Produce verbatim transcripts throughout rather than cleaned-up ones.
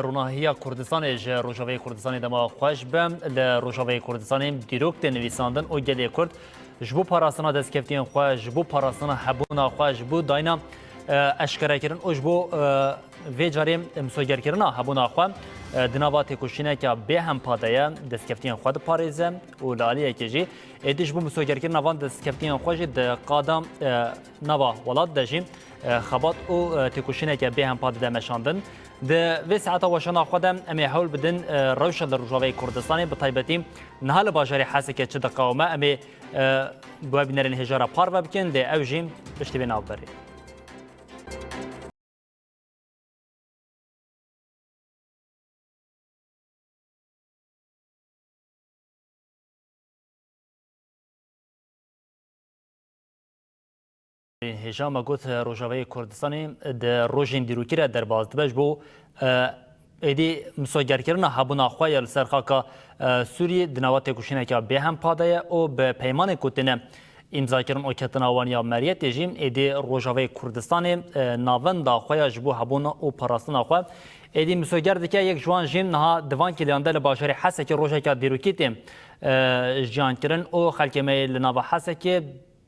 Ronahiya Kurdistanê ji Rojavayê Kurdistanê dema xweş be. Li Rojavayê Kurdistanê dîrok tê nivîsandin û gelê Kurd ji bo parastina destkeftiyên xwe, ji bo parastina hebûna xwe, ji bo dayna, e, eşkerekirin û ji bo, e, vê carê misogerkirina hebûna xwe, e, di nava têkoşîneke bêhempa de ye, destkeftiyên xwe diparêze û li aliyekê jî êdî ji bo misogerkirina van destkeftiyên xwe jî di qada, e, nava welat de jî, e, xebat û, e, têkoşîneke bêhempa dide meşandin. Di vê saeta weşana xwe de em ê hewl bidin, e, rewşa li Rojavayê Kurdistanê, bi taybetî niha li bajarê Hesekê çi diqewime, em ê, e, bi we bînerên hêja re parve bikin, lê ew jî piştî vê navberê. Hêja me got, Rojavayê Kurdistanê di rojên dîrokî re derbas dibe ji bo, e, êdî misogerkirina hebûna xwe ya li ser xaka, e, Sûriyê di nava têkoşîneke bêhempa de ye û bi peymanên ku têne îmzakirin û ketina wan ya meriyetê jî êdî Rojavayê Kurdistanê, e, navenda xwe ya ji bo hebûna û parastina xwe êdî misoger dike. Yek ji wan jî niha di van kêliyan de li bajarê Hesekê rojeke dîrokî tê, e, jiyankirin û xelkê me yê li nava Hesekê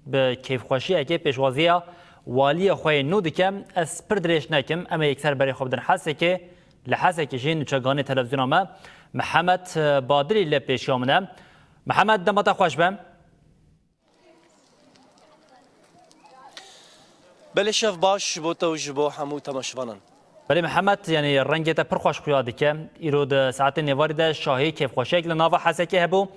bi kêfxweşiyekê pêşwaziya waliyê xwe yê nû dike. Ez pir dirêj nekim, em ê yekser berê xwe bidin Hesekê. Li Hesekê jî nûçeganê televîzyona me Mihemed Badirî li pêşiya min e. Mihemed, dema te xweş be. Belê, şev baş ji bo te û ji bo hemû temaşevanan. Belê Mihemed, yanî rengê te pir xweş xuya dike. Îro di saetên êvarî de şahî kêfxweşiyek li nava Hesekê hebû.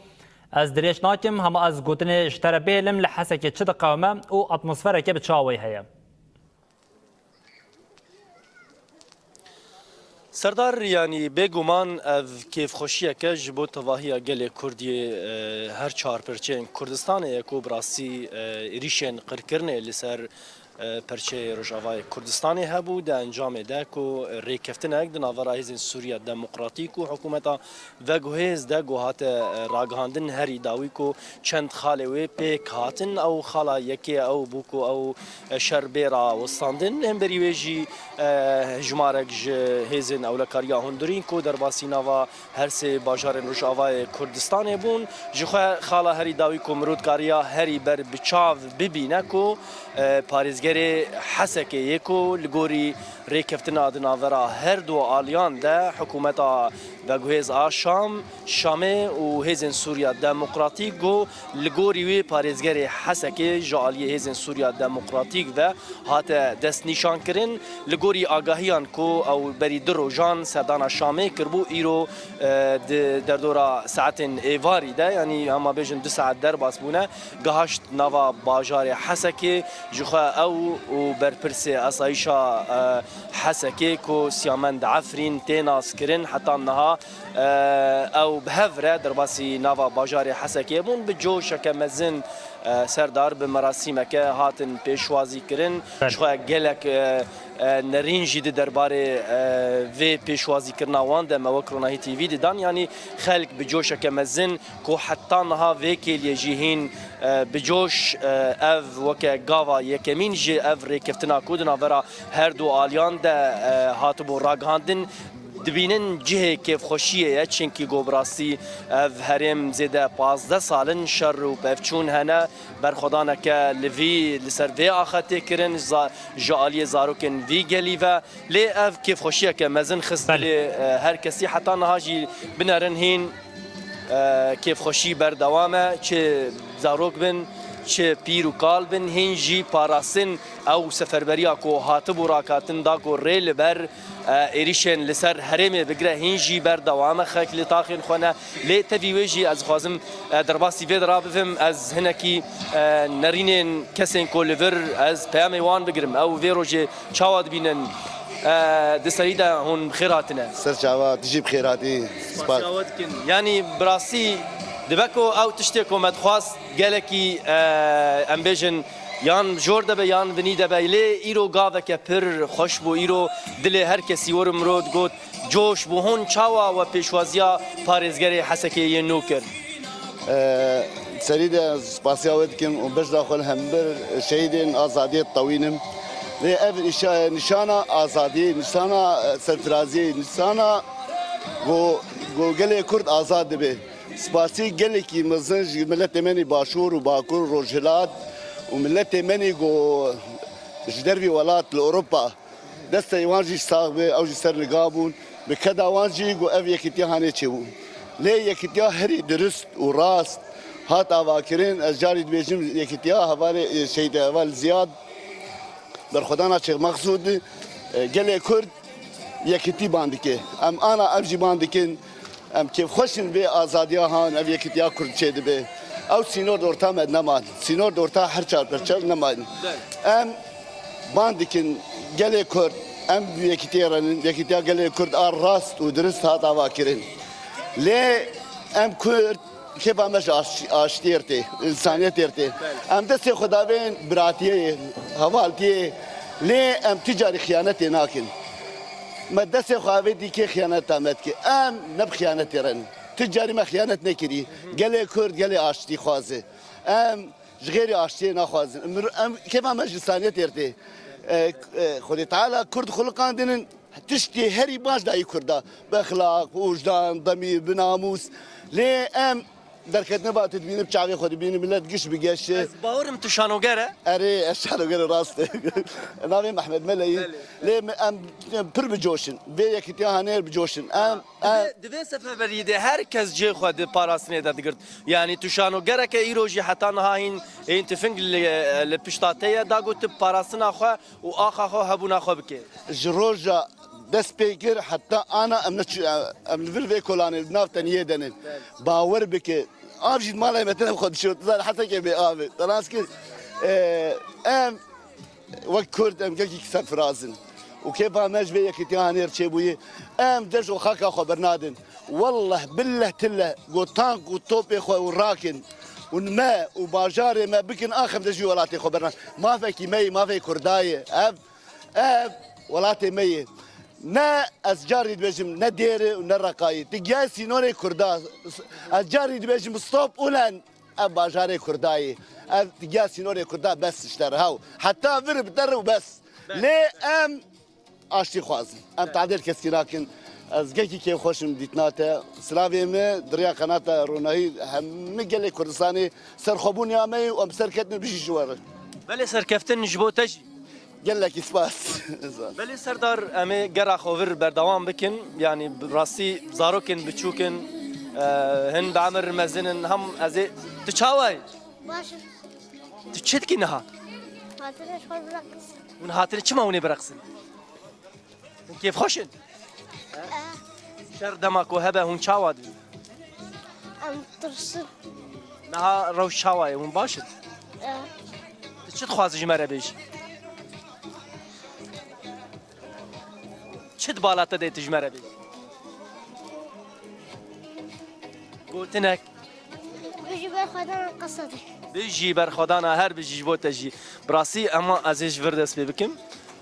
Ez dirêj nakim, hema ez gotinê ji te re bihêlim, li Hesekê çi diqewime û atmosfereke bi çawa wê heye? Serdar, yanî bêguman ev kêfxweşiyeke ji bo tevahiya gelê Kurdî, e, her çar perçeyên Kurdistanê ye ku bi rastî, e, êrîşên qirkirinê li ser, e, perçeyê Rojavayê Kurdistanê hebû, di encamê de ku rêkeftinek di navbera Hêzên Sûriya Demokratîk û hikûmeta veguhêz de ku hate, e, ragihandin, herî dawî ku çend xalê wê pêk hatin. Ew xala yekê ew bû ku ew, e, şer bê rawestandin. Hemberî wê jî, e, hejmarek ji hêzên ewlekariya hundirîn ku derbasî nava her sê bajarên Rojavayê Kurdistanê bûn. Ji xwe xala herî dawî ku mirov dikariya herî ber bi çav bibîne ku, e, parêzgerê Hesekê yê ku li gorî rêkeftina di navbera her du aliyan de hikûmeta veguhêz a Şam, Şamê û Hêzên Sûriya Demokratîk ku li gorî wê parêzgerê Hesekê ji aliyê Hêzên Sûriya Demokratîk ve hate destnîşankirin. Li gorî agahiyan ku ew berî du rojan serdana Şamê kiribû, îro, e, di derdora saetên êvarî de, yanî hema bêjin du saet derbas bûne, gihaşt nava bajarê Hesekê. Ji xwe ew û berpirsê asayîşa, e, Hesekê ku Siyamend Efrîn tê naskirin, heta niha, e, ew bi hev re derbasî nava bajarê Hesekê bûn. Bi coşeke mezin, e, Serdar, bi merasîmeke hatin pêşwazî kirin. Belê. Ji xwe gelek, e, e, nerîn jî di derbarê, e, vê pêşwazîkirina wan de me wek Ronahî T V didan. Yanî xelk bi coşeke mezin ku heta niha vê kêliyê jî hîn, e, bi coş, e, ev weke gava yekemîn ji ev rêkeftina ku di navbera her du aliyan de, e, hatibû ragihandin, dibînin cihê kêfxweşiyê ye, çinkî ku bi rastî ev herêm zêde pazdeh sal in şer û pevçûn hene, berxwedaneke li vî, li ser vê axa tê kirin, za-, ji aliyê zarokên vî gelî ve. Lê ev kêfxweşiyeke mezin xist Belê. dilê, e, her kesî. Heta niha jî binerin hîn, e, kêfxweşî berdewam e. Çi zarok bin, çi pîr û kal bin, hîn jî parastin ew seferberiya ku hatibû rakitin da ku rê li ber, e, êrîşên li ser herêmê bigire, hîn jî berdewam e. Xelk li taxên xwe ne. Lê tevî wê jî ez dixwazim, e, derbasî vê de rabivim. Ez hinekî, e, nerînên kesên ku li vir ez peyamê wan bigirim. Ew vê rojê çawa dibînin? E, di serî de hûn bi xêr hatine. Ser çava, tu jî bi xêr hatî. Spas. Spasiya we dikin. Yanî bi rastî dibe ku ew tiştê ku me dixwast gelekî, e, em bêjin, yan jor de be, yan vinî de be. Lê îro gaveke pir xweş bû. Îro dilê her kesî wir û mirov digot, coş bû. Hûn çawa we pêşwaziya parêzgerê Hesekê yê nû kir? Ee, serî de spasiya we dikim û beşda xwe li hember şehîdên azadiyê ditewînim. Lê ev nîşa-, nîşana azadiyê, nîşana, e, serfiraziyê, nîşana ku, ku gelê Kurd azad dibe. Spasî gelekî mezin ji miletê me nî Başûr û Bakur, Rojhilat û miletê me nî ku ji dervî welat li Ewropa, destê wan jî sax be, ew jî ser niga bûn. Bi keda wan jî ku ev yekîtiya hanê çêbû. Lê yekîtiya herî dirust û rast hat avakirin, ez carî dibêjim yekîtiya hevalê, e, şeyde, heval Ziyad, Berxwedana Çêx Mexsûd, e, gelê Kurd yekîtî ban dike. Em ana ev jî ban dikin. Em kêfxweş in vê azadiya han, ev yekîtiya Kurd çêdibe. Ew sînor di orta me neman. Sînor di orta her çar perçe neman. Em ban dikin gelê Kurd, em yekîtiyê re nin, yekîtiya gelê Kurd a rast û dirist hat avakirin. Lê em Kurd kêfa me ji aş-, aştiyê tê, însaniyetê tê. Em destê xwe davên biratiyê, hevaltiyê, lê em tu carî xiyanetê nakin. Me destê xwe avêtî kê xiyaneta me dike. Em ne bi xiyanetê re ne. Tu carî me xiyanet nekirî. Gelê Kurd, gelê aştî xwaze. Em ji xêrê aştiyê naxwazin. Em, em kêfa me ji însaniyetê tê. E, e, Xwedê Teala Kurd xuliqandinin. Tiştê herî baş dayî Kurda. Bi exlaq, bi wijdan, demîr, bi namûs. Lê em derketine ba tu dibînî, bi çavê xwe dibînî, milet giş bi geş. Ez bawerim tu şanoger e. Erê, ez şanoger e, rast e. Navê Mehmet Mele ye. Belê. Lê me-, em, em pir bi coş in. Vê yekîtiya hanê bi coş in. Em, em Divê, divê seferberiyê de her kes cihê xwe di parastinê de digirt. Yanî tu şanogereke îro jî heta niha hîn, hîn tifing li, li pişta te ye, da got tu parastina xwe û axa xwe hebûna xwe bike. Ji roja dest pê kir heta ana em ne çi-, em li vir vê kolanê, li nav teniyê de ne. Belê. Bawer bike. Av jî di malê me tine xwe dişo. Tu zanî hesekê bê avê. Te nas kir. E, em wek Kurd em gelkî serfiraz in. Û kêfa me ji vê yekîtiya hanê re çêbûyî. Em dej û xaka xwe bernadin. Wellah, billah, tillah, ku tank û topê xwe û rakin û me û bajarê me bikin, axim de jî welatê xwe berna. Mafekî me yê, mafê Kurda ye. Ev, ev welatê me ye. Ne ez carî dibêjim, ne Dêr e û ne Reqayê. Tu giya sînorê Kurda. Ez carî dibêjim, stop ulen. Ev bajarê Kurda ye. Ev giya sînorê Kurda bes ji te re hew. Heta vir bi te re û bes. Lê em aştî xwazin. Em tadêl keskî nakin. Ez gelkî kêfxweş im dîtina te. Silavê me di riya qenata Ronahî hemî gelê Kurdistanê serxwebûniya me ye û em serketin bijî ji we re. Belê serkeftin ji bo te jî. Gelekî spas. Belê Serdar, em ê gera xwe vir berdewam bikin. Yanî bi rastî zarokên biçûk in, e, hin bi emir mezin in, hem ez ê, tu çawa yî? Baş im. Tu çi dikî niha? Hatine ji xwe bireqis. Hûn hatine çima hûn ê bireqsin? Hûn kêfxweş in? Eh. Şer dema ku hebe hûn çawa dibin? Em tirsin. Niha rewş çawa ye? Hûn baş in? Eh. Tu çi dixwazî ji me re bêjî? Çi di bala te de tu ji me re bêjî? Gotinek. Bijî berxwedana Qesedê. Bijî berxwedana her bijî ji bo te jî. Bi rastî ema ez ê ji vir dest pê bikim.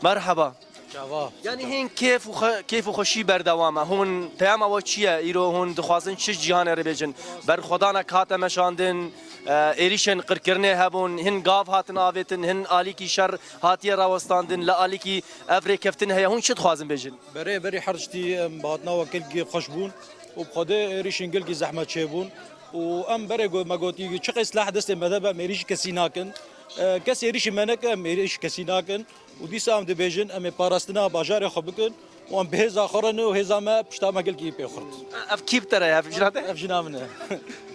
Merheba. Çava. Yanî hîn kêf û xwe-, kêf û xweşî berdewam e. Hûn peyama we çi ye? Îro hûn dixwazin çi cîhanê re bêjin? Berxwedanek hate meşandin, e, êrîşên qirkirinê hebûn, hin gav hatin avêtin, hin alîkî şer hatiye rawestandin, li alîkî ev rêkeftin heye. Hûn çi dixwazin bêjin? Berê berî her tiştî em bi hatina we gelkî xweş bûn û bi Xwedê êrîşên gelkî zehmet çêbûn û em berê got, me gotî çiqê silah destê me de be, em êrîş kesî nakin. E, kes êrîşî me neke, em êrîş kesî nakin. Û dîsa em dibêjin, em ê parastina bajarê xwe bikin û em bi hêza xwe re ne û hêza me pişta me gelkî pê xurt. Ev kî bi te re ye? Ev jina te? Ev jina min e.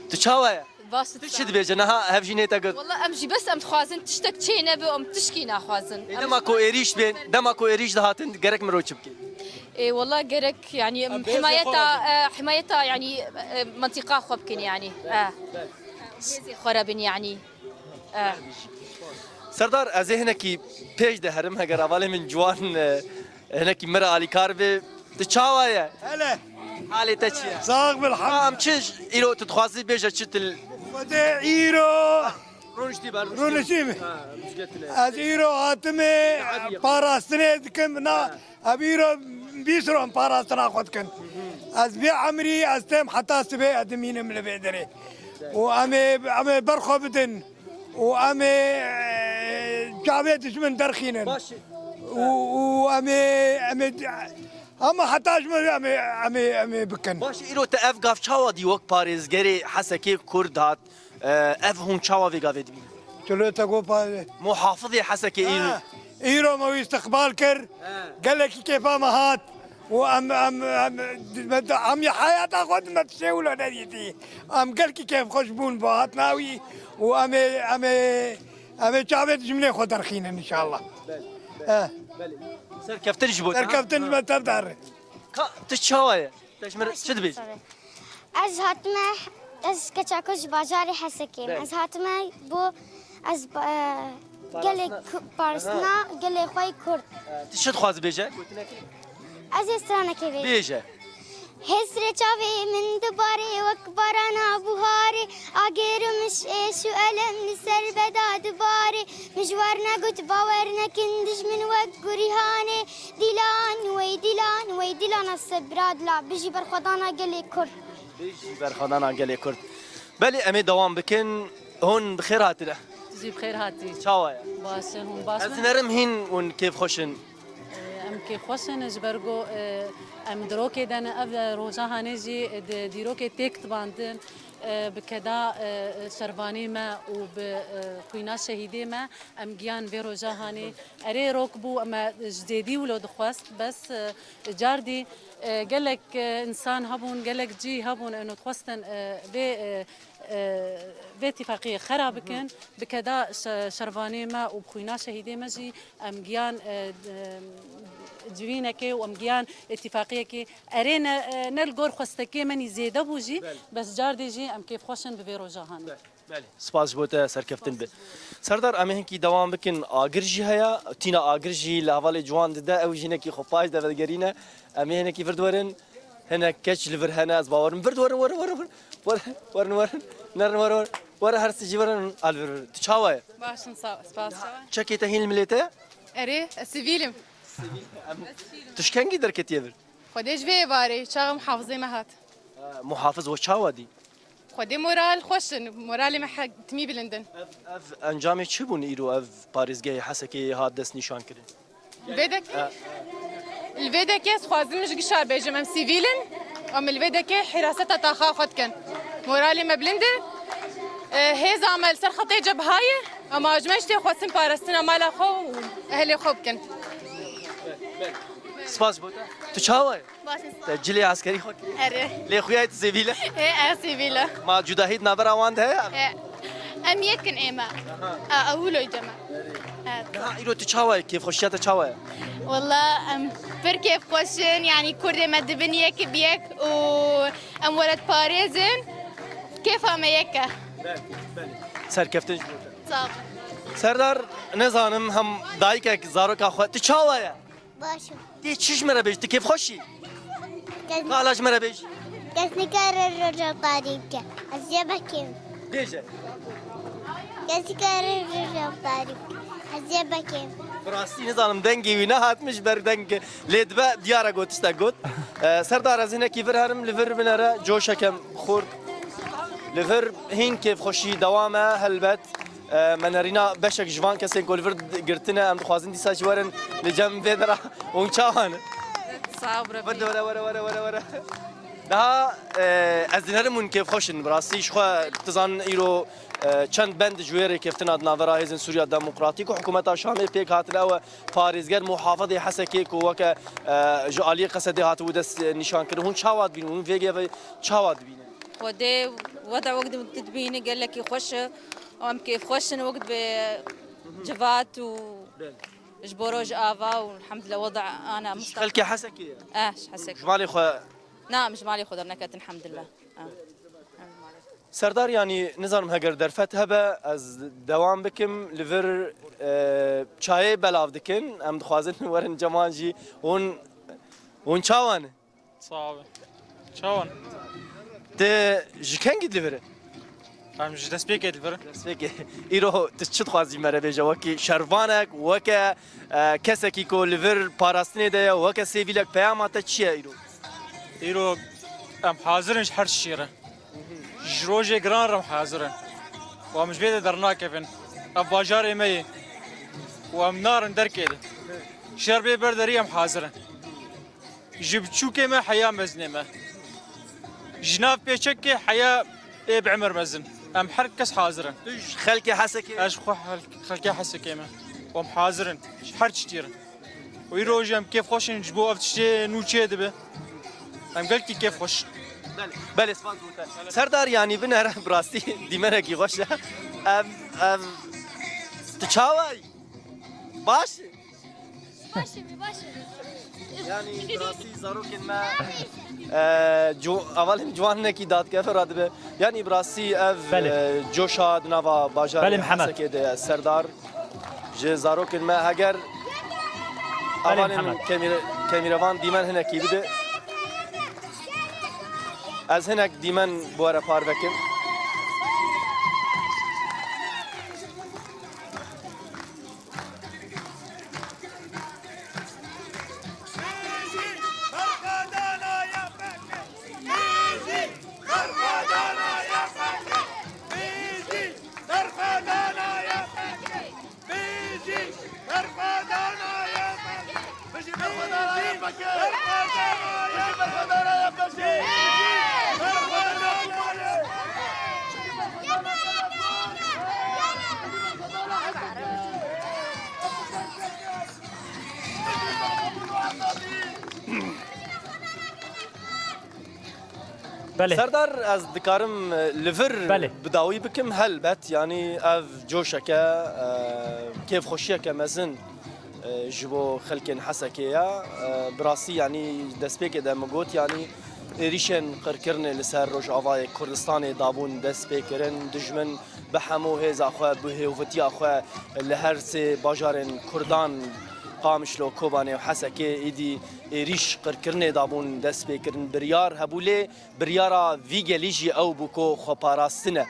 Tu çawa ye? Baş. Tu çi dibêje? Niha hevjînê te got. Wala em jî bes em dixwazin tiştek çê nebe, em tişkî naxwazin. Ê, dema ku êrîş bên, dema ku êrîş dihatin, gerek mirov çi bike? Ê, wala gerek, yanî, em himayeta, e, himayeta, yanî, e, mentiqa xwe bikin, yanî. E. Hêzê xwe re bin, yanî. E. Serdar, ez ê hinekî pêş de herim, heger hevalê min ciwan, e, hinekî min re alîkar be. Tu çawa ye? Hele. Halê te çi ye? Sax bil, elhamdulillah. Em çi îro tu dixwazî bêje çi til? Xwedê îro. Rûniştî ber. Rûniştî mi? Ha, rûniştî. Ez îro hatime parastinê dikim, na, ev îro bîst ron parastina xwe dikin. Ez vê emrî ez têm heta sibê ez dimînim li vê derê. Û em ê, em ê berxwe bidin. Û em ê, e, çavê dijmin derxînin. Baş e. û, û em ê, em ê, hema heta ji me em ê, em ê, em ê bikin. Baş, îro te ev gav çawa dî wek parêzgerê Hesekê Kurd hat? E, ev hûn çawa vê gavê dibînin? Tu lê te got pa- Muhafizê Hesekê îro. Ha, îro me wî istiqbal kir. He. Gelekî kêfa me hat. Û em, em, em, me, em ya heyata xwe di me tiştê wilo nedîtî. Em gelkî kêfxweş bûn bo hatina wî û em ê, em ê, em ê çavê dijminê xwe derxînin inşallah. Belê, belê, Eh. belê. Serkeftin ji bo te. Serkeftin ji me tev dare. Ka, tu çawa ye? Te ji min re çi dibêjî? Ez hatime, ez keça ku ji bajarê Hesekê me. Belê. Ez hatime bo ez, e, gelê Parastina. Ku-, parastina Aha. gelê xwe yê Kurd. E, tu çi dixwazî bêje? Ez ê stranekê bêjim. Bêje. Hêsrê çavê min dibarê wek barana buharê, agêr û min êş û elem li ser beda dibarê. Min ji wer negot bawer nekin dijmin wek gurîhanê. Dîlan wey dîlan wey dîlana sebra dila bijî berxwedana gelê Kurd. Bijî berxwedana gelê Kurd. Belê em ê dewam bikin. Hûn bi xêr hatine. Tu jî bi xêr hatî. Çawa ye? Baş in, hûn baş Ez in? dinerim hîn hûn kêfxweş in. Em kêfxweş in ji ber ku, e, em di rokê de ne, ev, e, roja hanê jî, e, di dîrokê têk dibandin, e, bi keda, e, şervanê me û bi, e, xwîna şehîdê me em giyan vê roja hanê. Erê rok bû, me ji zêdî wilo dixwest, bes, e, cardî, e, gelek, e, însan hebûn, gelek cî hebûn, eno dixwestin, e, vê, e, e, vê tîfaqiyê xera bikin, bi keda şe-, şervanê me û bi xwîna şehîdê me jî em giyan, e, e, civînekê û em giyan îtîfaqiyekê. Erê ne, e, ne li gor xwestekê me nî zêde bû jî, Belê. bes cardê jî em kêfxweş in bi vê roja hanê. Belê. Belê, spas ji bo te serkeftin be. Serdar, em ê hinkî dewam bikin. Agir jî heye. Tîna agir jî li hevalê ciwan dide. Ew jî hinekî xwe paş de vegerîne. Em ê hinekî vir diwerin. Hinek keç li vir hene, ez bawerim. Vir diwerin, werin, werin, werin. Werin, werin, werin. Nerin, werin, werin. Were her sî jî werin. Al vir, vir. Tu çawa ye? Baş in, sağ ol. Spas, çawa? Çekê te hîn li milê te? Erê, ez sivîl im. Em, tu ji kengî derketiye vir? Xwedê ji vê êvarê, çaxa muhafizê me hat. E, muhafiz we çawa dî? Xwedê moral xweş in, moralê me he-, timî bilind in. Ev, ev encamê çi bûn îro ev parêzgehê Hesekê hat destnîşankirin? Li vê dek-, E. li vê dekê ez xwazim ji gişa bêjim, em sivîl in, em li vê dekê hiraseta taxa xwe dikin. Moralê me bilind e, e, hêza me li ser xetê cebha ye, em ji me jî tê xwestin parastina mala xwe û ehlê xwe bikin. Spas bo te. Tu çawa ye? Baş in, sağ ol. Te cilê eskerî xwe kiriye? Erê. Lê xuya tu sivîl e? Ê, ez sivîl e. Ma cudahî di navbera wan de heye? Ê, em yek in ê me. Aha. E, ewilo ce me. Erê. Evet. Niha îro tu çawa ye? Kêfxweşiya te çawa ye? Walla em pir kêfxweş in, yanî kurdê me dibin yek bi yek û em welatparêz in. Kêfa me yek e. Belê, belê. Serkeftin ji bo te. Sağ ol. Serdar, nizanim hem dayikek zaroka xwe. Tu çawa ye? Baş im. Tê çi ji me re bêj? Tu kêfxweş î? Kes, Ka hala ji me re bêj. Kes nikare roja tarî bike. Ez yê bekêm. Bêje. Kes nikare roja tarî bike. Ez yê bekêm. Bi rastî nizanim dengê wî nehat min ji ber deng lê dibe diyar e got tiştek got. Ee, Serdar ez hinekî vir herim li vir binere coşeke xurt. Li vir hîn kêfxweşî dewam e helbet. E, me nerîna beşek ji van kesên ku li vir girtine, em dixwazin dîsa jî werin li cem vê dera hûn çawa ne? Sağ ol, Were, were, were, were, were, were. Daha, e, ez dinerim hûn kêfxweş in. Bi rastî ji xwe, tu zanin îro, e, çend bend ji wê rêkeftina di navbera Hêzên Sûriya Demokratîk û Hikûmeta Şamê pêk hatin, ew e parêzger muhafizê Hesekê ku weke, e, ji aliyê Qesedê hatibû dest nîşan kirin. Hûn çawa dibînin? Hûn vê gevê çawa dibînin? Xwedê weda wek dibîne gelekî xweş e. Em kêfxweş in wek bi civat û Belê. ji bo rojava û elhamdulillah weda ana Ji musta- xelkê Hesekê ye? Eh, ji Hesekê. Ji malê xwe? Na, em ji malê xwe derneketin elhamdulillah. Ah. Serdar, yanî nizanim heger derfet hebe, ez dewam bikim. Li vir, e, çayê belav dikin. Em dixwazin werin ceman jî hûn, hûn çawa ne? Sağ ol. Çawan? Te ji kengî li vir e? Em ji destpêkê li vir. Destpêkê. Îro tu çi dixwazî me re bêje? Wekî şervanek, weke, e, kesekî ku li vir parastinê de ye, weke sêvîlek peyama te çi ye îro? Îro em hazir in ji her tiştî re. Ji rojê giran re em hazir in. Û em ji vê de dernakevin. Ev bajarê me ye. Û em narin derkê de. Şer bê ber derî em hazir in. Ji biçûkê me heya mezinê me. Ji nav pêçekê heya ê bi emir mezin. Em her kes hazir in. Tu ji xelkê Hesekê? Ez ji xwe xel-, xelkê Hesekê me. Em hazir in. Ji her tiştî re. Û îro jî em kêfxweş in ji bo ev tiştê nû çê dibe. Em gelkî kêfxweş in. Belê, belê, spas bo te. Serdar, yanî binere bi rastî dîmenekî xweş e. Em, em, tu çawa yî? Baş î? Baş e, baş e. Yanî bi rastî zarokên me, e, cu-, hevalên ciwanekî dadkeve radibe. Yanî bi rastî ev, Belê. e, coşa di nava bajarê Belê, Mihemed. Hesekê de ye. Serdar, ji zarokên me heger Belê, hevalên Mihemed. kemîre-, kemîrevan dîmen hinekî bide. Ez hinek dîmen bi we re parve kim. Belê. Serdar, ez dikarim, e, li vir Belê. bi dawî bikim, helbet, yanî ev coşeke, e, kêfxweşiyeke mezin, e, ji bo xelkên Hesekê ye. E, bi rastî, yanî destpêkê de min got, yanî êrîşên qirkirinê li ser Rojavayê Kurdistanê dabûn dest pê kirin, dijmin bi hemû hêza xwe, bi hêvitiya xwe li her sê bajarên Kurdan, Qamişlo, Kobanê û Hesekê, êdî êrîş qirkirinê dabûn dest pê kirin. Biryar hebû, lê biryara vî gelî jî ew bû ku xweparastin e.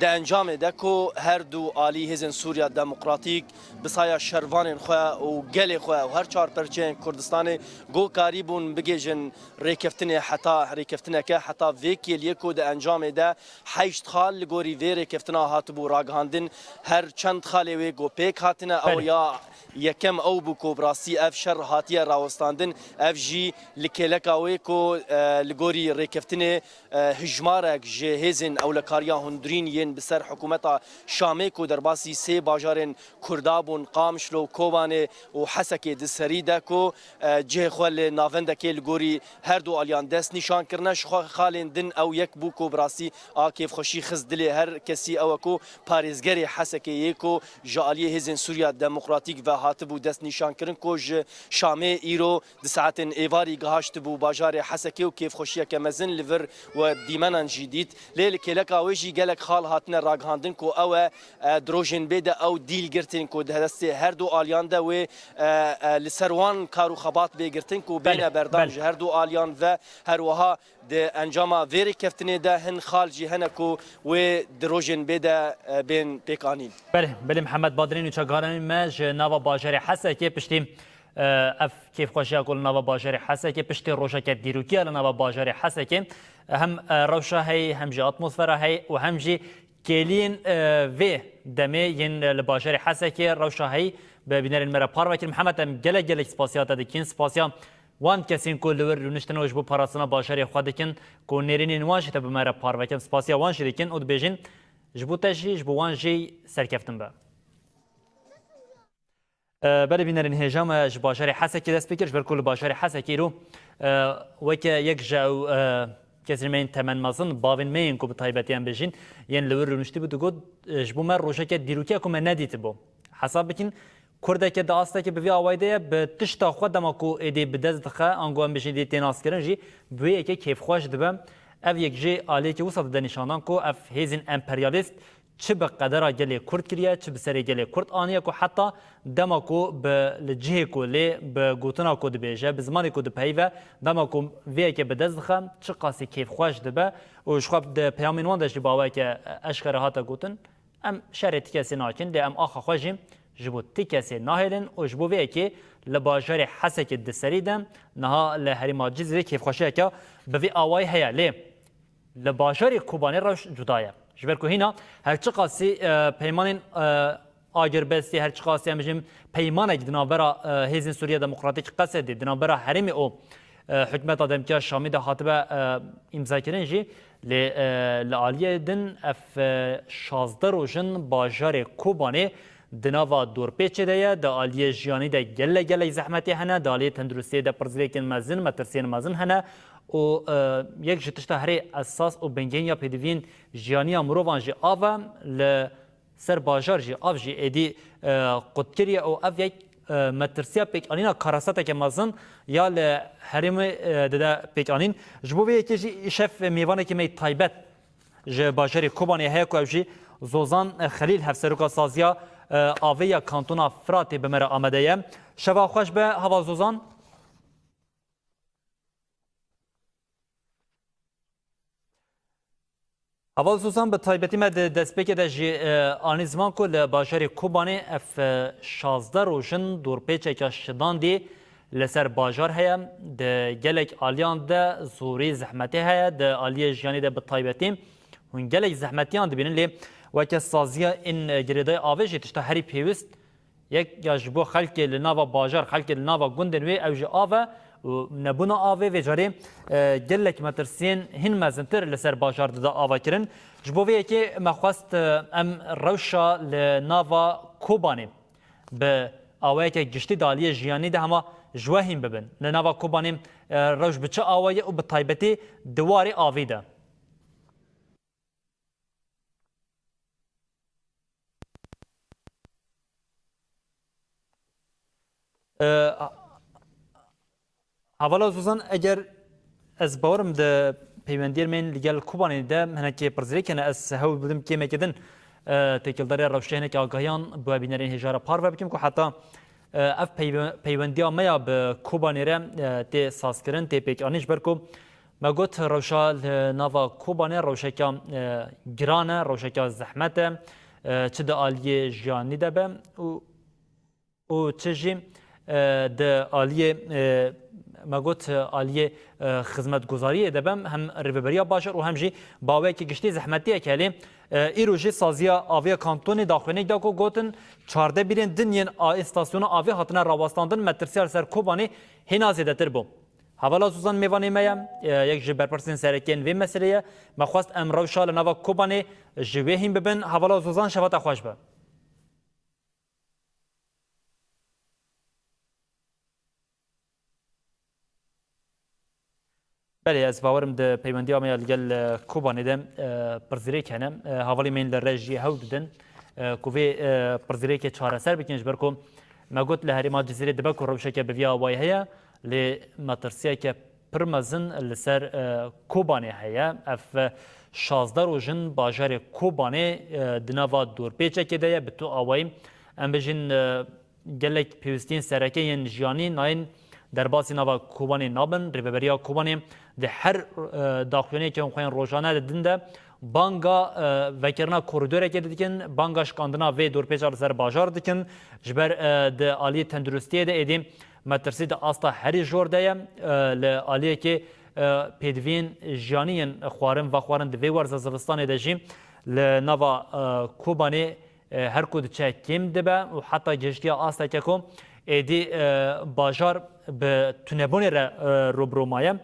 Di encamê de ku her du alî hêzên Sûriya Demokratîk bi saya şervanên xwe û gelê xwe û her çar perçeyên Kurdistanê ku karîbûn bigihêjin rêkeftinê, heta rêkeftineke, heta vê kêliyê ku di encamê de heşt xal li gorî vê rêkeftina hatibû ragihandin, her çend xalê wê ku pêk hatine, ew Belê. ya yekem ew bû ku bi rastî ev şer hatiye rawestandin, ev jî li kêleka wê ku, e, li gorî rêkeftinê, e, hijmarek ji hêzên ewlekariya hundirîn yên bi ser hikûmeta Şamê ku derbasî sê bajarên Kurda bûn, Qamişlo, Kobanê û Hesekê di serî de ku, e, cihê xwe li navendekê li gorî her du aliyan dest nîşan kirine. Ji xwe xalên din ew yek bû ku bi rastî a kêfxweşî xist dilê her kesî, ew e ku parêzgerê Hesekê yê ku ji aliyê hêzên Sûriya Demokratîk ve hatibû dest nîşan kirin ku ji Şamê îro di saetên êvarî gihaştibû bajarê Hesekê û kêfxweşiyeke mezin li vir we dîmenan jî dît. Lê li kêleka wê jî gelek xal hatine ragihandin ku ew e, e, di rojên bê de ew dîl girtin ku di destê her du aliyan de wê, e, e, li ser wan kar û xebat bê girtin ku Belê, bêne berdam belê. ji her du aliyan ve her wiha di encama vê rêkeftinê de hin xal jî hene ku wê di rojên bê de, e, bên pêkanîn. Belê, belê Mihemed Badrîn û çakarên me ji nava bajarê Hesekê piştî, e, ev kêfxweşiya ku li nava bajarê Hesekê, piştî rojeke dîrokî ya li nava bajarê Hesekê, e, hem, e, rewşa heyî, hem jî atmosfera heyî û hem jî kêliyên, e, vê demê yên, e, li bajarê Hesekê rewşa heyî bi bînerên me re parve kir. Mihemed, em gelek gelek spasiya te dikin. Spasiya wan kesên ku li wir rûniştine û ji bo parastina bajarê xwe dikin, ku nêrînên wan jî te bi me re parve kin. Spasiya wan jî dikin û dibêjin, ji bo te jî, ji bo wan jî serkeftin be. E, belê bînerên hêja me ji bajarê Hesekê dest pê kir, ji ber ku li bajarê Hesekê îro, e, weke yek ji ew, e, kesên me yên temenmezin, bavên me yên ku bi taybetî em bêjin, yên li wir rûniştî bû, digot, e, ji bo me rojeke dîrokî ye ku me nedîtibû. Hesab bikin, Kurdeke di astekê bi vî awayî de ye, bi tişta xwe dema ku êdî bi dest dixe, ango em bêjin êdî tê naskirin jî, bi wê yekê kêfxweş dibe. Ev yek jê aliyekê wisa dide nîşandan ku ev hêzên emperyalîst çi bi qedera gelê Kurd kiriye, çi bi serê gelê Kurd aniye ku heta dema ku bi li cihê ku lê bi gotina ku dibêje, bi zimanê ku dipeyive, dema ku vê yekê bi dest dixe, çiqasî kêfxweş dibe û ji xwe di peyamên wan de jî bi awayeke eşkere hate gotin, em şerê ti kesê nakin, lê em axa xwe jî ji bo ti kesê nahêlin û ji bo vê yekê li bajarê Hesekê di serî de niha li herêma Cizîrê kêfxweşiyeke bi vî awayî heye. Lê Li bajarê Kobanê rewş cuda ye. Ji ber ku hîna her çiqasî, e, peymanên, e, agirbestê, her çiqasî em bijîm peymanek di navbera, e, Hêzên Sûriya Demokratîk, Qesedê, di navbera herêmê û, e, hikûmeta demkî ya Şamî de hatibe, e, îmzakirin jî, lê, e, li aliyê din ev, e, şazdeh roj in bajarê Kobanê di nava dorpêçê de ye, di aliyê jiyanî de gelek gelek zehmetê hene, di aliyê tenduristiyê de pirsgirêkên mezin, metirsiyên mezin hene û, e, yek ji tişta herê esas û bingehîn ya pêdiviyên jiyaniya mirovan jî av e. Li ser bajar jî av jî êdî, e, qut kiriye û ev yek, e, metirsiya pêkanîna karaseteke mezin ya li herêmê, e, dide pêkanîn. Ji bo vê yekê jî îşev mêvanekî me yê taybet ji bajarê Kobanê heye ku ew jî Zozan Xelîl, hevseroka saziya, e, avê ya kantona Firatê, bi me re amade ye. Şeva xweş be, heval Zozan. Heval Zozan, bi taybetî me di destpêkê de jî, e, anî ziman ku li bajarê Kobanê ev, e, şazdeh roj in dorpêçeke şidandî li ser bajar heye. Di gelek aliyan de zorî, zehmetê heye. Di aliyê jiyanî de bi taybetî hûn gelek zehmetiyan dibînin, lê weke saziya ên girêdayî avê jî tişta herî pêwist yek ya ji bo xelkê li nava bajar, xelkê li nava gundên wê, ew jî av e û nebûna avê vê carê, e, gelek metirsiyên hîn mezintir li ser bajar dide avakirin. Ji bo vê yekê me xwest, e, em rewşa li nava Kobanê bi awayeke giştî di aliyê jiyanî de hema ji we hîn bibin. Li nava Kobanê, e, rewş bi çi awayî û bi taybetî di warê avî de? Ee, Hevala Zozan, eger ez bawerim di peywendiyên me yên li gel Kobanê de hinekî pirsgirêk hene, ez hewl bidim kêmeke din, e, têkildariya rewşê hinekî agahiyan bi we bînerên hêja re parve bikim ku heta, e, ev peywe-, peywendiya me ya bi Kobanê re, e, tê sazkirin, tê pêkanîn, ji ber ku me got rewşa li nava Kobanê rewşeke, e, giran e, rewşeke zehmet e, e, çi di aliyê jiyanî de be û û çi jî, e, di aliyê, e, me got, e, aliyê, e, xizmetguzariyê de be, hem rêveberiya bajar û hem jî bi awayekî giştî zehmetiyek heye. E, îro jî saziya aviya kantonê daxuyaniyek da ku gotin çardeh bîrên din yên a-, îstasyona avê hatine rawestandin, metirsiya li ser Kobanê hêna zêdetir bû. Hevala Zozan mêvanê me ye, e, yek ji berpirsên sereke yên vê meselê ye. Me xwest em rewşa li nava Kobanê ji wê hîn bibin. Hevala Zozan, şeva te xweş be. Belê, ez bawerim di peywendiya me ya li gel, e, Kobanê de, e, pirsgirêk hene. E, hevalê me yên li rejiyê hewl didin, e, ku vê, e, pirsgirêkê çareser bikin, ji ber ku me got li herêma Cizîrê dibe ku rewşeke bi vî awayî heye, lê metirsiyeke pir mezin li ser, e, Kobanê heye. Ev, e, şazdeh roj in bajarê Kobanê, e, di nava dorpêçekê de ye, bi tu awayî. Em bijîn, e, gelek pêwistiyên sereke yên jiyanî nayên derbasî nava Kobanê nabin. Rêveberiya Kobanê di her, e, daxuyaniyekê hûn xwe yên rojane didin de banga, e, vekirina korîdorekê dikin, banga şikandina vê dorpêça li ser bajar dikin. Ji ber, e, di aliyê tenduristiyê de êdî metirsî di asta herî jor de ye. E, li aliyekê, e, pêdiviyên jiyanî yên xwarin, vexwarin di vê werza zivistanê de jî li nava, e, Kobanê, e, her ku diçe kêm dibe û heta gihiştiye asteke ku êdî, e, bajar bi tunebûnê re, e, rûbirû maye.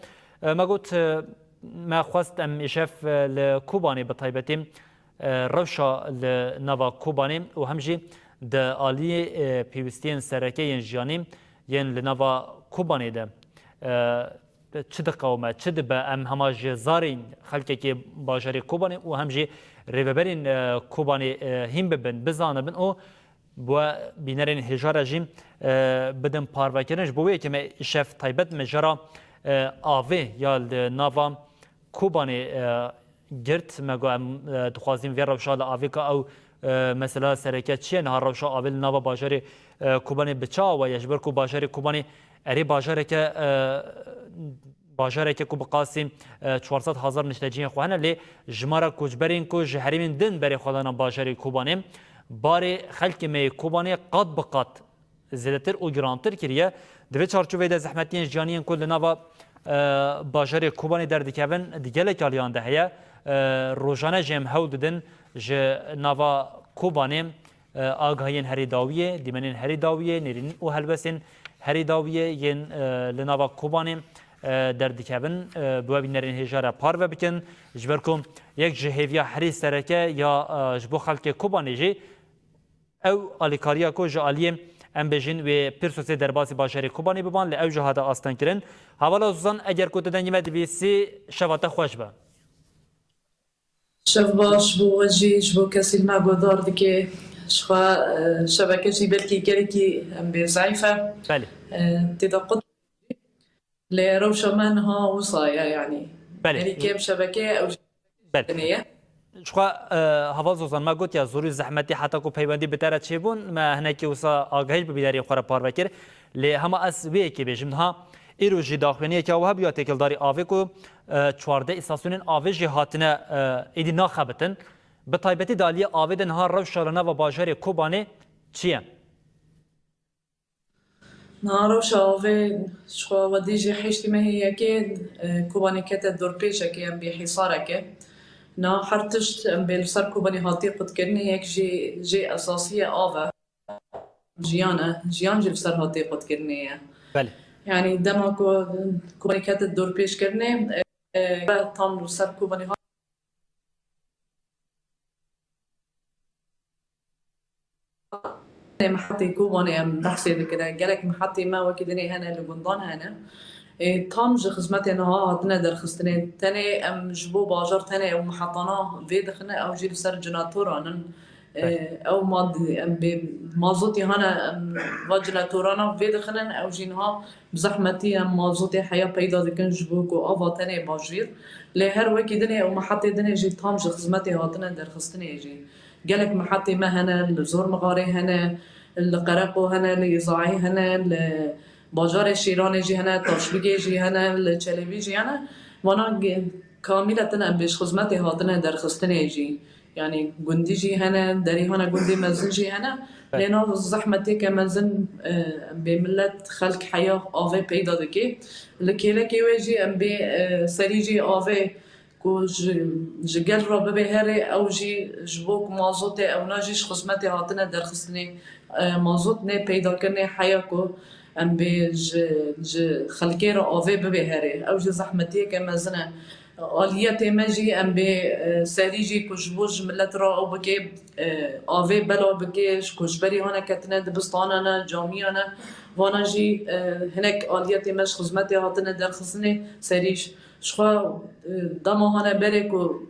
E, me got, e, me xwest em îşev, e, li Kobanê bi taybetî, e, rewşa li nava Kobanê û hem jî di aliyê, e, pêwistiyên sereke yên jiyanî yên li nava Kobanê de, e, çi diqewime, çi dibe, em hema ji zarên xelkekê bajarê Kobanê û hem jî rêveberên, e, Kobanê, e, hîn bibin, bizanibin û bi we bînerên hêja re jî, e, bidin parvekirin. Ji bo wê yekê me îşev taybet mijara, e, avê ya li nava Kobanê, e, girt. Me got em, e, dixwazîn vê rewşa li avê ka ew, e, mesela sereke çi ye? Niha rewşa avê li nava bajarê, e, Kobanê bi çi awa ye? Ji ber ku bajarê Kobanê erê bajareke, e, bajareke ku bi qasî, e, çar sed hezar nişteciyên xwe hene, lê jimara koçberên ku ji herêmên din berê xwe dana bajarê Kobanê, barê xelkê me yê Kobanê qat bi qat zêdetir û girantir kiriye. Di vê çarçoveyê de zehmetiyên jiyanî yên ku li nava, e, bajarê Kobanê derdikevin di gelek aliyan de heye. E, rojane jî em hewl didin ji nava Kobanê E, agahiyên herî dawiyê, dîmenên herî dawiyê, nêrîn û helwestên herî dawiyê yên, e, li nava Kobanê, e, derdikevin, e, bi we bînerên hêja re parve bikin. Ji ber ku yek ji hêviya herî sereke ya, e, ji bo xelkê Kobanê jî ew alîkariya ku ji aliyê, em bêjin, wê pirsosê derbasî bajarê Kobanê biban, li ew jî hate astengkirin. Hevala Zozan, eger ku tu dengê me dibîsî, şeva te xweş be. Şev baş bo we jî, ji bo kesî li me guhdar dike. Ji xwe, e, şebeke jî belkî gelekî, em bê, zeîf e. Belê. E, tê de qut. Lê rewşa me niha wisa ye, yanî. Belê. Herî kêm şebeke ew jî Belê. Ye. Ji xwe, e, Heval Zozan, me got ya zorî zehmetî heta ku peywendî bi te re çêbûn, me hinekî wisa agahî ji bînerên xwe re parve kir. Lê hema ez wê yekê bêjim, niha îro jî daxuyaniyeke wiha bûya têkildarî avê ku, e, çardeh îstasyonên avê jî hatine, e, êdî naxebitin. Bi taybetî di aliyê avê de niha rewşa li nava bajarê Kobanê çi ye? Niha rewşa avê ji xwe wedî jî heştê mehê yekê, e, Kobanê kete dorpêçekê, em bê hîsareke. Niha her tişt, em bê, li ser Kobanê hatiye qutkirinê, yek jî jê esasî ye av e. Jiyan e, jiyan jî li ser hatê qutkirinê ye. Belê. Yanî dema ku Kobanê kete dorpêçkirinê, e, e, tam li ser Kobanê hat-, Mihetê Kobanê em behsê dikine. Gelek mihetê me wekî dinê hene, li gundan hene. Ê, tam ji xizmetê niha hatine derxistinê. Tenê em ji bo bajar tenê ew mihetana vê dixine, ew jî li ser cinatoran in. Ê, Belê. Ew mad-, em bê mazotî hene, em va cinatorana vê dixinin, ew jî niha bi zehmetî em mazotê heya peyda dikin ji bo ku ava tenê bajêr. Lê her wekî dinê ew mihetê dinê jî tam ji xizmetê hatine derxistinê jî. Gelek mihetê me hene, li Zormixarê hene, li Qereqo hene, li Îzayê hene, li bajarê Şîranê jî hene, Taşbigê jî hene, li Çelebî jî hene. Vana ge-, kamîletin em bê ji xizmetê hatine derxistinê jî. Yanî gundî jî hene, derî hene, gundê mezin jî hene. Belê. Lê nav zehmetêke mezin, e, bê milet, xelk heya avê peyda dike. Li kêlekê wê jî em bê, e, serî jî avê ku ji, ji gel re bibe herê, ew jî ji bo ku mazotê ewna jî ji xizmetê hatine derxistinê, e, mazot nê peydakirinê heya ku em bê ji, ji xelkê re avê bibe herê. Ew jî zehmetiyeke mezin e. Aliyetê me jî em bê, e, serî jî ku ji bo ji milet re ew bike, e, avê bela bike, ji koçberî hane ketine dibistanan e, camiyan e. Vana jî, e, hinek aliyetê me ji xizmetê hatine derxistinê serî. Ji xwe, e, dema hane berê ku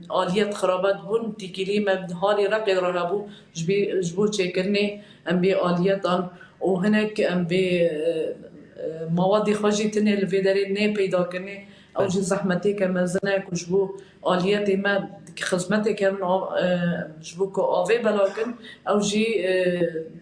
aliyet xirabe dibûn, tîkilî me halî Reqê re hebû, ji bî-, ji bo çêkirinê em bê aliyetan û hinek em bê, e, e, mawadê xwe jî tinê li vê derê nê peyda kirinê. Ew Belê. Jî zehmetêke mezin e ku ji bo aliyetê me xizmetê kirin, av-, e, ji bo ku avê belakin, ew jî, e,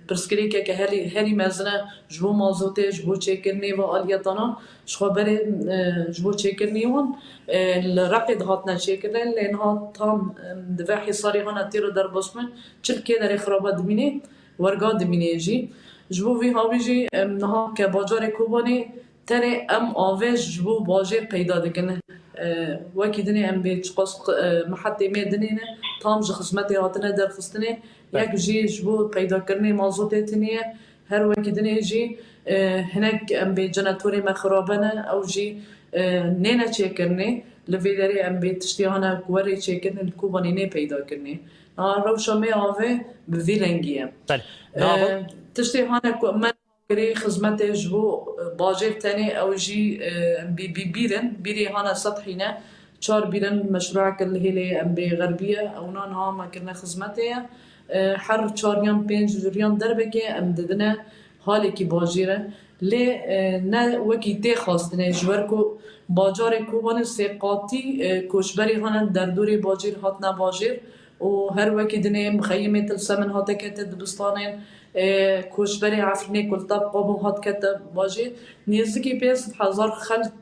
pirsgirêkeke herî, herî mezin e ji bo mazotê, ji bo çêkirinê ve aliyetana. Ji xwe berê, e, ji bo çêkirinê wan, e, li Reqê dihatine çêkirin, lê niha tam, e, di vê hîsarê hana tê re derbas bûn, çi li kê derê xirabe dimînê, werga dimînê jî. Ji bo vî hawî jî, e, niha ke bajarê Kobanê tenê em avê ji bo bajêr peyda dikin. E, wekî dinê em bê çiqas, e, mihetê me dinê ne, tam ji xizmetê hatine derxistinê. Belê. Yek jî ji bo peydakirinê mazotê tiniye, her wekî dinê jî, e, hinek em bê jenetorê me xirabe ne, ew jî, e, nêne çêkirinê. Li vê derê em bê tiştê hane ku were çêkirinê li Kobanê nê peyda kirinê. Niha rewşa me avê bi vî lengî ye. Belê. E, Niha tiştê hane ku me kirê xizmetê ji bo, e, bajêr tenê ew jî, e, em bê bî-, bîr in, bîrê hane sethî ne. Çar bîr in, meşrûeke li hêlê em bê xerbî ye, ewna niha me kirine xizmetê ye. E, her çar yan pênc riyan derbekê em didine halekî bajêr e. Lê, e, ne wekî tê xwestinê, ji wer ku bajarê Kobanê sê qatî, e, koçberê hane derdorê bajêr hatine bajêr û her wekî dinê mixeyimê Tilsemin hate kete dibistanên, e, koçberê Efrînê Kultab Qabo hat kete bajêr. Nêzikî pênc sed hezar xelk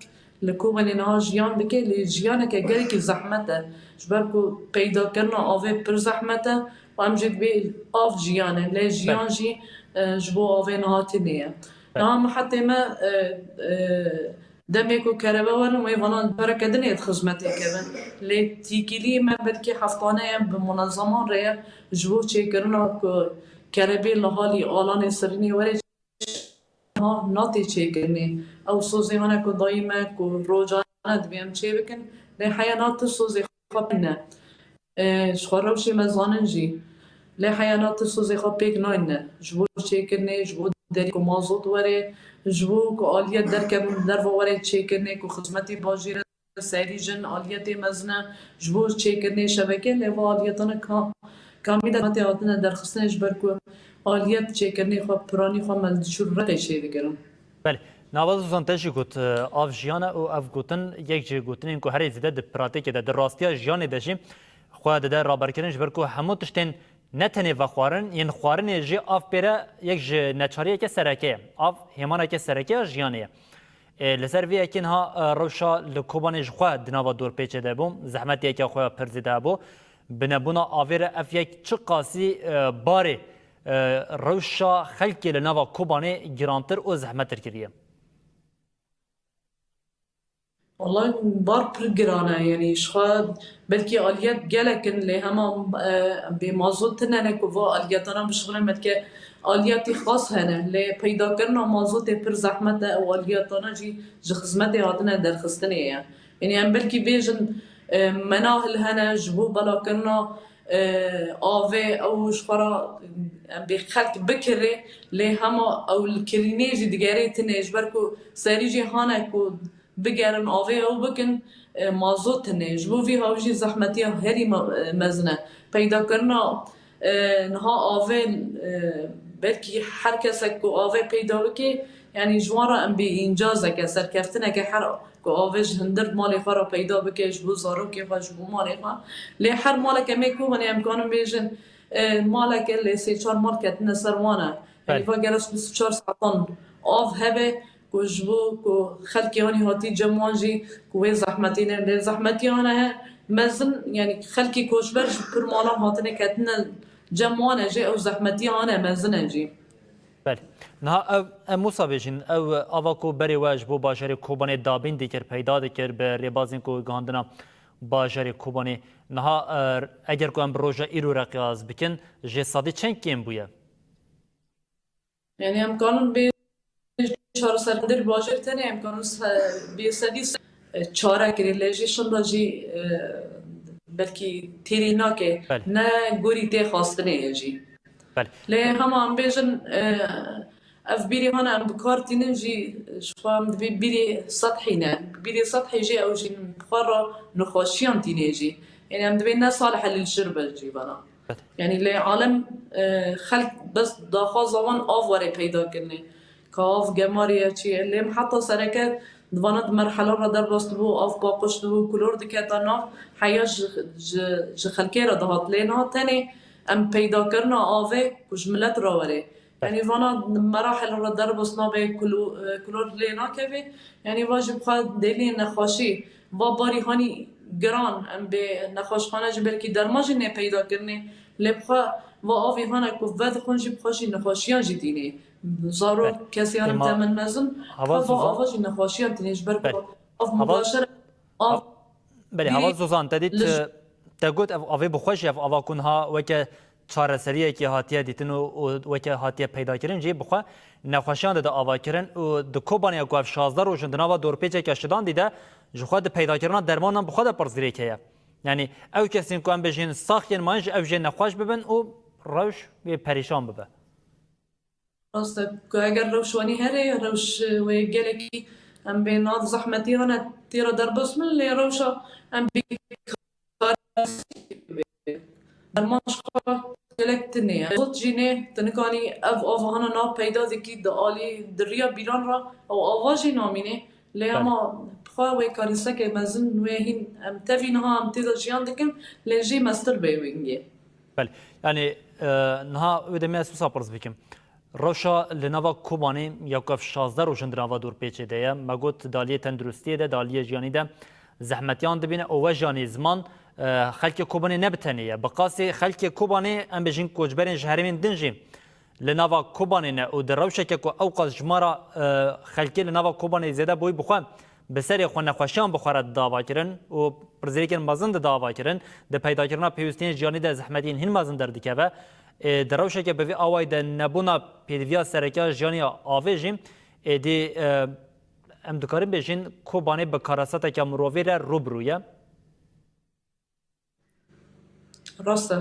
li Kobanê niha jiyan dike, lê jiyaneke gelekî zehmet e. Ji ber ku peydakirina avê pir zehmet e û em jî dibê av jiyan e, lê jiyan Belê. Jî, e, ji bo avê niha tune ye. Belê. Niha mihetê me, e, e, Demê ku kerebe werin, wê vana careke din ê di xizmetê kevin. Lê tîkilî me belkî heftane ye, bi munezeman re ye, ji bo çêkirina ku kerebê li halî Alanê Sirînê were ha, natê çêkirinê. Ew sozê hene ku dayî me ku rojane divê em çê bikin, lê heya na tu sozê xwe ne. E, ji xwe rewşê me zanin jî. Lê heya na tu sozê xwe pêk nayne. Ji bo çêkirinê, ji bo derî ku mazot were, ji bo ku aliyet derkevin derve were çêkirinê, ku xizmetê bajêr e, serî jin aliyetê mezin e, ji bo çêkirinê şebeke, lê va aliyetana ka-, kamî de hatê hatine derxistinê, ji ber ku aliyet çêkirinê xwe, piranî xwe me li çûr reqê çê dikirin. Belê. Nava Zozan te jî got, e, av jiyan e û ev gotin yek ji gotinên ku herî zêde di pratîkê de, di rastiya jiyanê de jî xwe dide raberkirin, ji ber ku hemû tiştên ne tenê vexwarin, yên xwarinê jî av pê re yek ji neçariyeke sereke ye. Av hêmaneke sereke ya jiyanê ye. E, li ser vê yekê niha, e, rewşa li Kobanê ji xwe di nava dorpêçê de bû, zehmetiyeke xwe ya pir zêde hebû. Bi nebûna avê re ev yek çiqasî, e, barê, e, rewşa xelkê li nava Kobanê girantir û zehmettir kiriye? Wallahî bar pir giran e, yanî ji xwe belkî aliyet gelek in, lê hema, e, bê mazot tune ne ku va aliyetana bişixulin, belkî aliyetî xas hene, lê peydakirina mazotê pir zehmet e û aliyetana jî ji xizmetê hatine derxistinê ye. Yanî em belkî bêjin, e, menahil hene ji bo belakirina, e, avê, ew ji xwe re, em bê xelk bikirê, lê hema ew li kirînê jî digerê tune, ji ber ku serî jî hane ku bigerin avê ew bikin, e, mazot tune. Ji bo vî hawî jî zehmetiya herî me-, e, mezin e. Peydakirina, e, niha avê, e, belkî her kesek ku avê peyda bike, yanî ji wan re em bê încazeke, serkeftineke her ku avê ji hundir malê xwe re peyda bike, ji bo zarokê xwe, ji bo malê xwe. Lê her malek em ê ku hûn ê em kanin bêjin, e, maleke lê sê çar mal ketine ser wan e. Yanî Belê. va gere bîst û çar saetan av hebe, ku ji bo ku xelkê anî hatî cem wan jî ku wê zehmetî ne, lê zehmetiyane he mezin, yanî xelkê koçber ji pir malan hatine ketine cem wan e jî, ew zehmetiyane mezin e jî. Belê. Niha ev, em wisa bêjin, ew ava ku berê we ji bo bajarê Kobanê dabîn dikir, peyda dikir bi rêbazên ku gihandina bajarê Kobanê. Niha, e, eger ku em bi roja îro re qiyas bikin, ji sedî çend kêm bûye? Yanî em kanin bê çareserkirindir bajêr tenê em kanin se-, bê sedî se-, çare kirê, lê jî şinda jî, e, belkî têrî nake, Belê. ne gorî tê xwestinê ye jî. Belê. Lê hema em bêjin, e, ev bîrî hana em bi kar tînin jî, ji xwe em divê bîrî sethî ne. Bîrî sethî jî ew jî bi xwe re nexweşiyan tînê jî. Yanî em divê ne salih e lil şirb e jî vana. Yanî lê alem, e, xelk bes daxwaza wan av were peyda kirinê. Ka av gemarî ye çi ye. Lê heta sereke di vana di merhelan re derbas dibû, av paqij dibû, kulor diketa nav, heya ji, ji, ji xelkê re dihat. Lê niha tenê em peydakirina avê ku ji milet re were. Yanî vana merahilan re derbas nabe, kulo-, e, kulor lê nakeve. Yanî va jî bi xwe dêliyên nexweşî, va barî hanî giran, em bê nexweşxane jî belkî derman jî nê peyda kirinê. Lê bi xwe va avî hane ku vedixwin jî bi xwe jî nexweşiyan jî tînê. Zarok, Belê. kesê hane Ema temin mezin, Hava bi xwe va Zozan ava jî nexweşiyan tînê. Ji ber ku Belê. av Hava mubaşer, av Belê, Hava Zozan, te dît, li e, te got ev avê bi xwe jî, ev ava ku niha weke çareseriyekê hatiye dîtin û, û weke hatiye peydakirin jî bi xwe nexweşiyan dide avakirin û di Kobanê ku ev şazdeh roj in di nava dorpêçeke şidandî de ji xwe di peydakirina dermanan bi xwe de pirsgirêk heye. Yanî ew kesên ku em bêjin sax yên mayîn ji ew jê nexweş bibin û rewş wê perîşan bibe. Rast e ku eger rewş wanî here, rewş, e, wê gelekî em bê nav zehmetî hane tê re derbas bin, lê rewşa em bê derman ji xwe gelek tune ye. Zot jî nê, tu nikanî ev ava hana nav peyda dikî di alî di riya bîran re ew ava jî namînê. Lê Belê. hema bi xwe wê karîseke mezin wê hîn em tevî niha em tê de jiyan dikin, lê jî mestir bê wingê. Belê. Yanî, e, niha wê demê ez wisa pirs bikim. Rewşa li nava Kobanê ya ku ev şazdeh roj in di nava dorpêçê de ye. Me got di aliyê tenduristiyê de, di aliyê jiyanî de zehmetiyan dibîne û we jî anî ziman, e, xelkê Kobanê ne bi tenê ye. Bi qasî xelkê Kobanê, em bêjin koçberên ji herêmên din jî li nava Kobanê ne û di rewşeke ku ewqas jimara, e, xelkê li nava Kobanê zêde bûyî bi xwe bi serê xwe nexweşiyan bi xwe re didava kirin û pirsgirêkên mezin didava kirin, di peydakirina pêwîstiyên jiyanî de zehmetiyên hin mezin derdikeve. Ê, di rewşeke bi vî awayî de nebûna pêdiviya sereke ya jiyanê ya avê jî êdî, e, em dikarin bêjin Kobanê bi karasateke mirovî re rû bi rû ye. Rast e.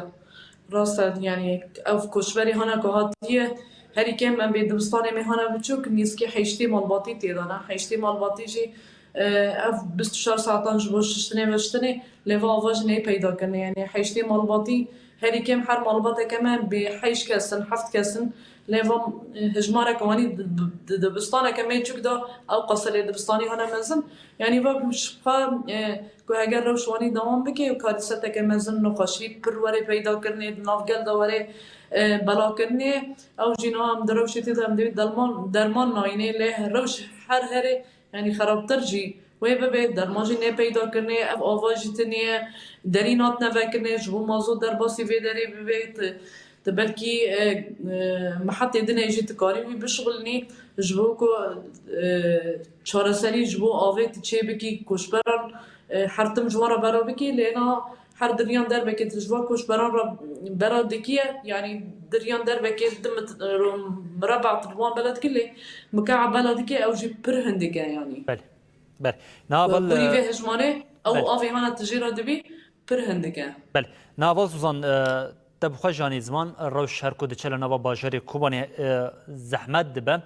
Rast e. Yanî ev koçberî hana ku hatiye, herî kêm em bê dibistanê me hana biçûk, nîskî heştê malbatî tê de ne. Heştê malbatî jî, e, ev bîst û çar saetan ji bo şiştinê veştinê, lê va ava jî neyê peyda kirinê. Yanî heştê malbatî, herî kêm her malbateke me bê heşt kes in, heft kes in. Lê va, e, hejmareke wanî di, di, di dibistaneke me çûk de ew qasa lê dibistanî hana mezin. Yanî va ji xwe, e, ku heger rewş wanî dewam bike û karîseteke mezin nexweşî pir were peyda kirinê, di nav gel de were, e, bela kirinê, ew jî niha em di rewşê tê de em divê delman, derman nayînê, lê rewş her herê, yanî xerabtir jî wê bibe, derman jî nê peyda kirinê, ev ava jî tiniye, derî nat neve kirinê, ji bo mazot derbasî vê derê bibe, ti, ti belkî, e, e, mihetê dinê jî ti karî wî bişixulînî, ji bo ku, e, çareserî ji bo avê tu çê bikî, koçberan, e, her tim ji wan re bela bikî, lê na her di riyan derbekê tu ji van koçberan re bela dikî ye, yanî di riyan derbekê di mit-, ro-, mireba tu ji wan bela dikî, lê mike'a bela dikî ew jî pir hindik e, yanî. Belê. Belê. Niha vel, Kurî vê, e, hejmarê ew, belê, avê hana tu jê re dibî pir hindik e. Belê. Niha vel Suzan, e, te bi xwe jî anî ziman, e, rewş her ku diçe li nava bajarê Kobanê, e, zehmet dibe.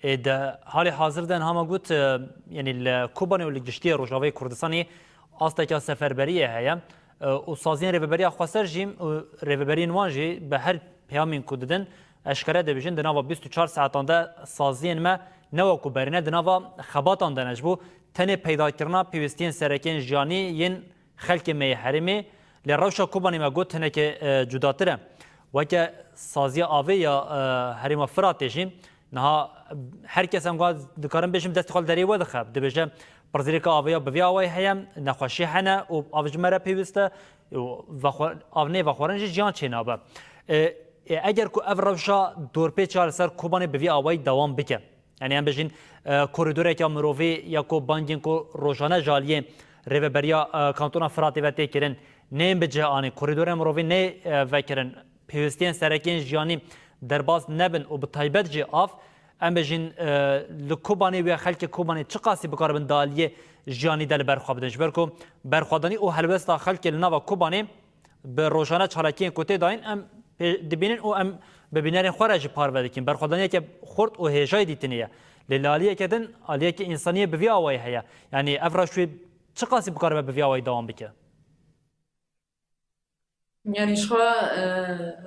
E, di halê hazir de niha me got, e, yanî li Kobanê û li giştî Rojavayê Kurdistanê asteke seferberiyê heye, e, û saziyên rêveberiya xweser jî û rêveberiyên wan jî bi her peyamên ku didin, eşkere dibêjin, di nava bîst û çar saetan de saziyên me ne wekû berê ne di nava xebatan de ne. Ji bo tenê peydakirina pêwîstiyên sereke yên jiyanî yên xelkê me yê herêmê, lê rewşa Kobanê me got hinekê, e, cudatir e. Weke saziya avê ya, e, herêma Firatê jî niha her kes em got dikarin bêjim destê xwe li derê wedixe. Dibêje pirsgirêka avê ya bi vî awayî heye, nexweşî hene û av ji me re pêwîst e û vexwe-, av nê vexwarin jî jiyan çênabe. E, e, eger ku ev rewşa dorpêç ya li ser Kobanê bi vî awayî dewam bike, yanî em bêjin, e, korîdoreke mirovî ya ku bangên ku rojane ji aliyê rêveberiya, e, kantona Firatê ve tê kirin, neyên bi cih anîn, korîdorên mirovî nê, e, vekirin, pêwîstiyên sereke yên jiyanî derbas nebin û bi taybet jî av, em bêjin, e, li Kobanê wê xelkê Kobanê çiqasî bikaribin di aliyê jiyanî de li ber xwe bidin. Ji ber ku berxwedanî û helwesta xelkê li nava Kobanê bi rojane çalakiyên ku tê dayîn em pê dibînin û em bi bînerên xwe re jî parve dikin. Berxwedaniyeke xurt û hêjayî dîtinê ye. Lê li aliyeke din, aliyeke însaniyê bi vî awayî heye. Yanî ev rewş wê çiqasî bikaribe bi vî awayî dewam bike? Yanî ji xwe, e,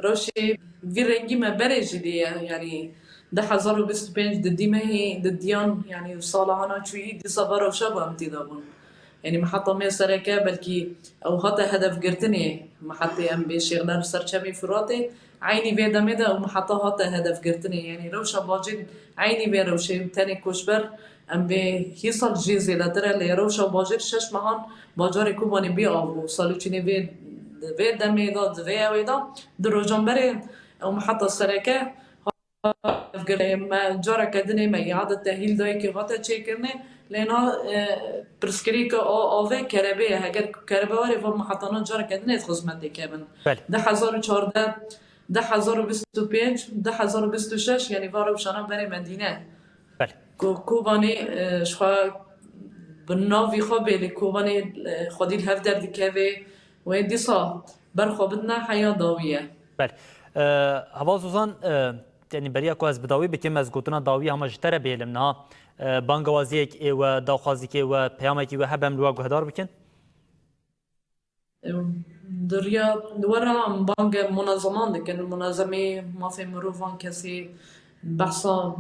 rewşê vî rengî me berê jî dîye. Yanî du hezar û bîst û pênc di dîmehî, di diyan, yanî sala hana çûyî, dîsa va rewşa ku em tê de bûn. Yanî miheta me sereke belkî ew hate hedefgirtinê, mihetê em bê şêxler ser çemê Firatê, eynî vê demê de ew miheta hate hedefgirtinê. Yanî rewşa bacê eynî vê rewşê, tenê koçber em bê hîsal jê zêdetir e, lê rewşa bacê şeş mehan bajarê Kobanê bê av bû. Salûçînê vê, di vê demê de, di vê ewê de, di rojan berê ew miheta sereke Evgirê me careke dinê me îade tehîl dayikê hate çêkirinê, lê na, e, pirsgirêka a, avê kerebe ye. Heger kerebe were va mihetana careke dinê xizmetê kevin. Belê. Du hezar û çardeh, du hezar û bîst û pênc, du hezar û bîst û şeş, yanî va rewşana berê me dîne. Belê. Ku, Kobanê, e, ji xwe bi navî xwe bê, lê Kobanê, e, xwedî li hev derdikeve, wê dîsa ber xwe bidine heya dawî ye. Belê. E, Heval Sozan, e, yanî beriya ku ez bi dawî bikim, ez gotina dawî hema ji te re bihêlim niha. E, bangewaziyek ê we, daxwazikê we, peyamekî we hebe em li we guhdar bikin? Em, di riya, di we re em bange munazeman dikin, munazemê mafê mirovan, kesê behsa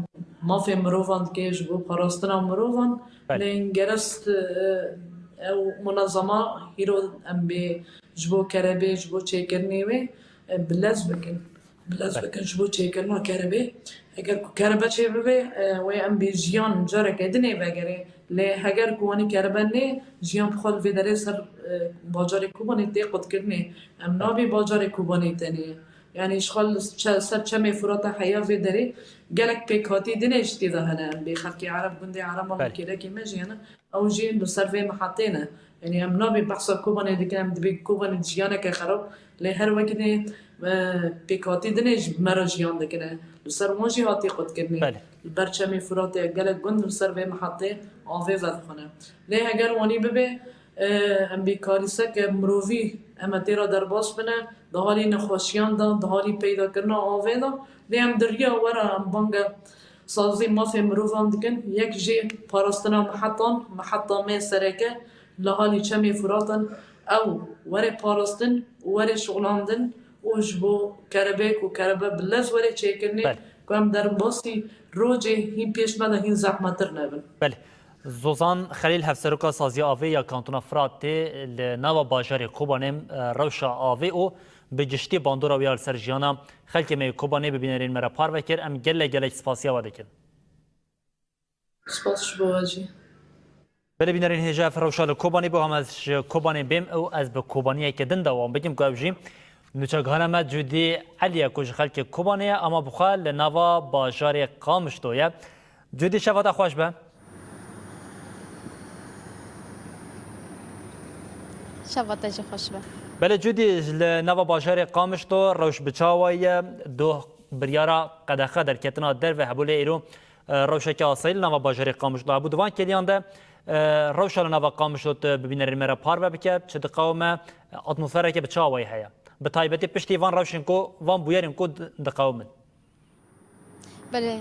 mafê mirovan dike ji bo parastina mirovan. Belê. Lê gerest, e, ew munazema hîro em bê ji bo kerebê, ji bo çêkirinê wê, e, bi lez bikin. Bi lez Belê. bikin ji bo çêkirina kerebê. Heger ku kerebe çê bibe, e, wê em bê jiyan careke dinê vegerê. Lê heger ku wanî kerebe nê, jiyan bi xwe li vê derê ser, e, bajarê Kobanê tê qutkirinê. Em nabê bajarê Kobanê tenê. Yanî ji xwe li çe-, ser çemê Furata heya vê derê gelek pêkhatî dinê ji tê de hene. Em bê xelkê Ereb, gundê Ereba Belê. Wekîlekî me jî hene. Ew jî li ser vê mihetê ne. Yanî em nabê behsa Kobanê dikin, em dibê Kobanê jiyaneke xerab. Lê her wekî dê, e, pêkhatî dinê ji me re jiyan dikine. Li ser wan jî hatî qutkirinê. Belê. Li ber çemê Furatê gelek gund li ser vê mihetê avê vedixwine. Lê heger wanî bibe, e, em bê karîseke mirovî em ê tê re derbas bine, di halî nexweşiyan de, di halî peydakirina avê de, lê em di riya we re em banga sazî mafê mirovan dikin, yek jê parastina mihetan, miheta me sereke li halî çemê Furatan, ew were parastin û were şixulandin û ji bo kerebek û kerebe bi lez were çêkirinê Belê. Ku em derbasî rojê hîn pêş me de hîn zehmettir nebin. Belê. Zozan Xelîl, hevseroka Saziya Avê ya Kantona Firatê li nava bajarê Kobanê, e, rewşa avê û bi giştî bandora wê ya li ser jiyana xelkê me yê Kobanê bi bînerên me re parve kir. Em gelek gelek spasiya we dikin. Spas ji bo we jî. Belê bînerên hêja, ev rewşa li Kobanê bû, hema ez ji Kobanê bêm û ez bi Kobaniyeke din dewam bikim ku ew jî nûçegihana me Cûdî Elî ye ku ji xelkê Kobanê ye, ama bi xwe li nava bajarê Qamişlo ye. Cûdî, şeva te xweş be. Şeva te jî xweş be. Belê Cûdî, li nava bajarê Qamişlo rewş bi çawa ye? Doh biryara qedexe derketina derve hebû, lê îro, e, rewşeke asayî li nava bajarê Qamişlo hebû. Di van kêliyan de, e, rewşa li nava Qamişlo tu bi bînerên me re parve bike, çi diqewime, atmosfereke bi çi awayî heye? Bi taybetî piştî van rewşên ku, van bûyerên ku di-, diqewimin. Belê.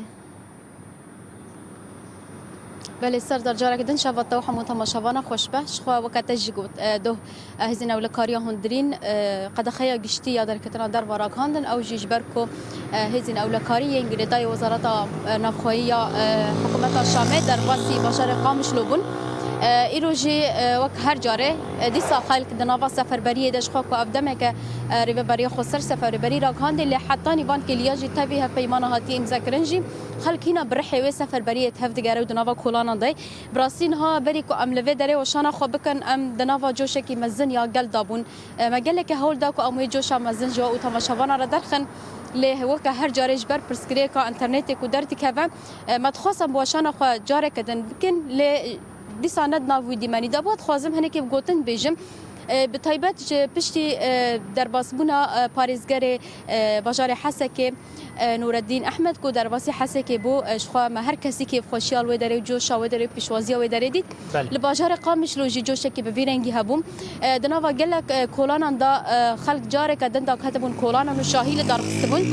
Belê Serdar, careke din şeva te û hemû temaşevana xweş be. Ji xwe weke te jî got, e, doh, e, hêzên ewlekariya hundirîn, e, qedexeya giştî ya derketina derve ragihandin. Ew jî ji ber ku, e, hêzên ewlekarî yên girêdayî Wezareta, e, Navxweyî ya, e, Hikûmeta Şamê derbasî bajarê Qamişlo bûn. E, îro jî, e, wek her carê, e, dîsa xelk di nava seferberiyê de ji xwe ku ev demeke, e, Rêveberiya Xweser seferberî ragihandê, lê hetanî van kêliya jî tevî hevpeymana hatiye îmzekirin jî, xelk hîna bi rihê wê seferberiyê tev digere û di nava kolanan de ye. Bi rastî niha berî ku em li vê derê weşana xwe bikin, em di nava coşekî mezin ya gel de bûn. E, me gelekî hewl da ku em wê coşa mezin ji we û temaşevana re derxin. Lê weke her carê ji ber pirsgirêka înternetê ku derdikeve, e, me dixwest em bi weşana xwe careke din bikin, lê dîsa ne di nav wî dîmenî de bû. Dixwazim hinekî bi gotin bêjim. E, bi taybet ji piştî, e, derbasbûna, e, parêzgerê, e, bajarê Hesekê, e, Nûreddîn Ehmed ku derbasî Hesekê bû, e, ji xwe me her kesî kêfxweşiya li wê derê û coşa wê derê û pêşwaziya wê derê dît. Belê. Li bajarê Qamişlo jî coşekî bi vî rengî hebû. E, di nava gelek, e, kolanan de, e, xelk careke din da ku hatibûn kolanan û şahî li dar xistibûn.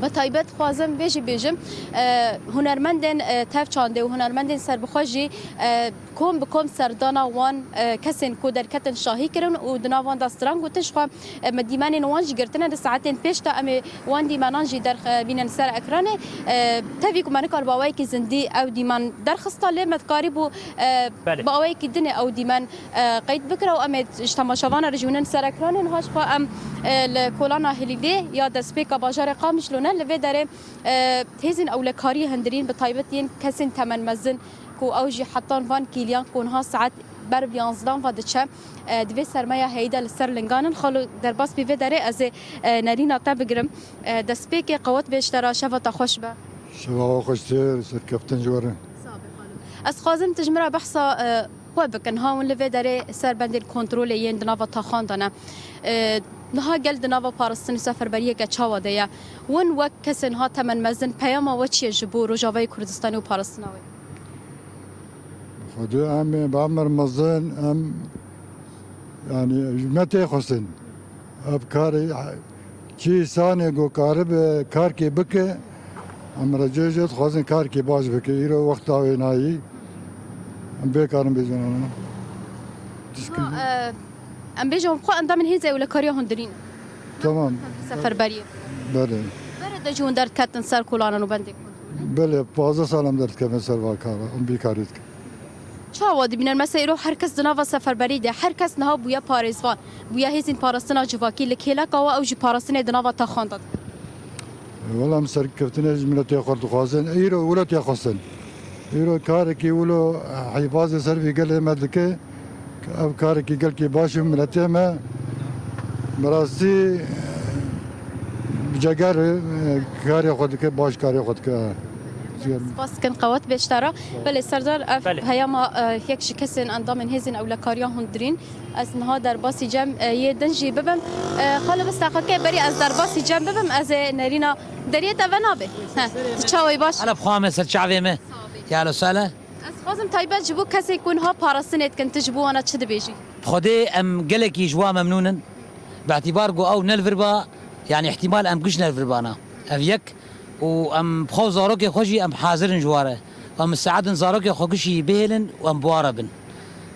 Bi taybet dixwazim vê jî bêjim, e, hunermendên, e, tev çandê û hunermendên serbixwe jî, e, kom bi kom serdana wan, e, kesên ku derketin şahî kirin û di nav wan de stran gotin, ji xwe, e, me dîmenên wan jî girtine. Di saetên pêş de em ê wan dîmenan jî derxînin ser ekranê. E, tevî ku me nikar bi awayekî zindî ew dîmen derxista, lê me dikarîbû, e, Belê. Bi awayekî dinê ew dîmen, e, qeyd bikira û em ê ji temaşevana re jî hûnin ser ekranê. Niha ji xwe em, e, li kolana Hilîlê ya destpêka bajarê Qamişlo ne, li vê derê, e, hêzên ewlekariyê hundirîn, bi taybet yên kesên temenmezin, ku ew jî hetan van kêliyan ku niha saet ber bi yanzdan ve diçe, e, di vê sermeya heyî de li ser lingan in. Xalo, derbas bî vê derê ez ê, e, nerîna te bigirim. E, destpêkê qewet bê ji te re, şeva te xweş be. Şeva we xweştir, serkeftin ji we re. Sax be xalo. Ez dixwazim tu ji min re behsa, e, xwe bikin. Ha hûn li vê derê ser bendên kontrolê yên di nava taxan de ne. E, niha gel di nava parastin û seferberiyeke çawa de ye? Hûn wek kesên ha temenmezin peyama we çi ye ji bo Rojavayê Kurdistanê û parastina wê? Xwedê em ê bi emir mezin, em, yanî, ji me tê xwestin. Ev karê, çi însanê ku karibe karkê bike, em re cê jê dixwazin karkê baş bike. Îro wexta wê nayî. Em vê karin bêjin ona. Tişkî- Ha, e, em bêjin, em xwe endamên hêzê ewlekariya hundirîn. Tamam. Seferberiyê. Belê. Berê de jî hûn derdiketin ser kolanan û bendê kontrolê? Belê, pazdeh sal em derdikevin ser van kara, em vî karî dikin. Çawa dibînin? Mesela îro her kes di nava seferberî de, her kes niha bûye parêzvan, bûye hêzên parastina civakî, li kêleka we ew jî parastinê di nava taxan de dike. Wela em serkeftinê ji miletê xwe dixwazin, îro wilo tê xwestin. Îro karekî wilo hîfazê ser vî gelê me dike, ev karekî gelkî baş û miletê me bi rastî Ceger, e, karê xwe dike, baş karê xwe dike. Spas dikin, qewet bê ji te re. Belê Serdar, ev Belê. peyama, e, yek ji kesên endamên hêzên ewlekariya hundirîn. Ez niha derbasî cem, e, yê din jî bibim. E, xalo bistaqeke berî ez derbasî cem bibim, ez ê nerîna deriyê te venabe. He, tu çawê baş? Hala bi xwe me ser çavê me. Ya lo sale. Ez dixwazim taybet ji bo kesê ku niha parastinê dikin, tu ji bo wana çi dibêjî? Xwedê em gelekî ji wan memnûn in. Bi îtibar ku ew ne li vir ba, yanî îhtimal em giş ne li vir bana. Ev yek. Û em bi xwe û zarokê xwe jî em hazir in ji wa re. Em misteed in zarokê xwe gişî bihêlin û em bi wa re bin.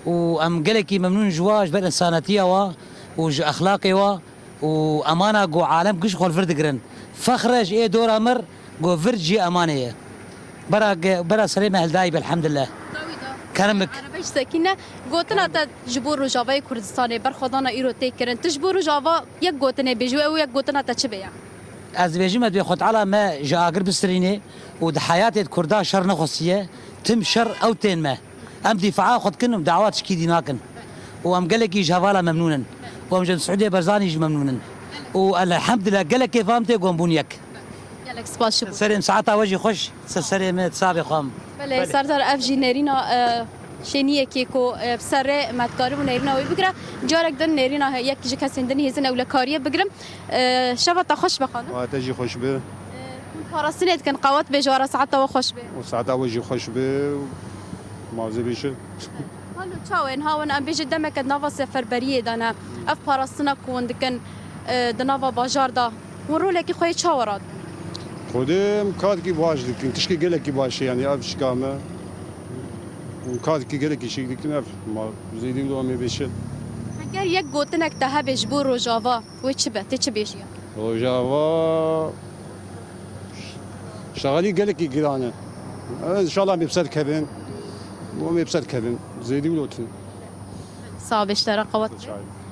Û em gelekî memnûn ji wa, ji ber însanetiya wa û ji exlaqê wa û emana ku alem giş xwe li vir digirin. Fexre ji ê dora mir ku vir cihê emanê ye. Bera ge-, bera serê me hildayî be, elhamdulillah. Kerem bik. Erebeyî sekîne, gotina te ji bo Rojavayê Kurdistanê, berxwedana îro tê kirin. Tu ji bo Rojava yek gotinê bêjî û ew yek gotina te çi be ya? Ez dibêjim, ez dibê Xwedê Teala me ji agir bistirînê û di heyatê di Kurda şer nexwestiye, tim şer ew tên me. Em dîfaa xwe dikin û dawa tişkî dî nakin. Û em gelekî ji hevala memnûn in. Û em ji Mesûdê Barzanî jî memnûn in. Û elhemdulillah gelek kêfa em tê ku em bûn yek. Gelek spas ji bo. Serê min, saeta we jî xweş. Ser serê me, sabê xwe em. Belê, Belê. Serdar, ev jî nêrîna, e, şêniyekê ku, e, bi serê me dikaribû nêrîna wê bigire. Carek din nêrîna yek ji kesên din hêzên ewlekariyê bigirim. E, şeva te xweş be xanim. Wa te jî xweş be. E, hûn parastinê dikin, qewet bê ji we re, saeta we xweş be. Û saeta we jî xweş be. Ma zê bêjin. Halo çawa ye? Niha win em bêjin demeke di nava seferberiyê de ne. Ev parastina ku hûn dikin, e, di nava bajar de, hûn rolekî xwe yê çawa radin? Xwedê em karekî baş dikin, tişkî gelekî baş e, yanî ev şika me. Em karekî gelekî şîk dikin, ev ma zêdî wilo em ê bêjin. Heger yek gotinek te hebe ji bo Rojava, wê çi be? Tê çi bêjî ya? Rojava şexelî gelekî giran e. Em înşallah em ê bi ser kevin. Em ê bi ser kevin. Zêdî wilo tune. Sağ be, ji te re qewet.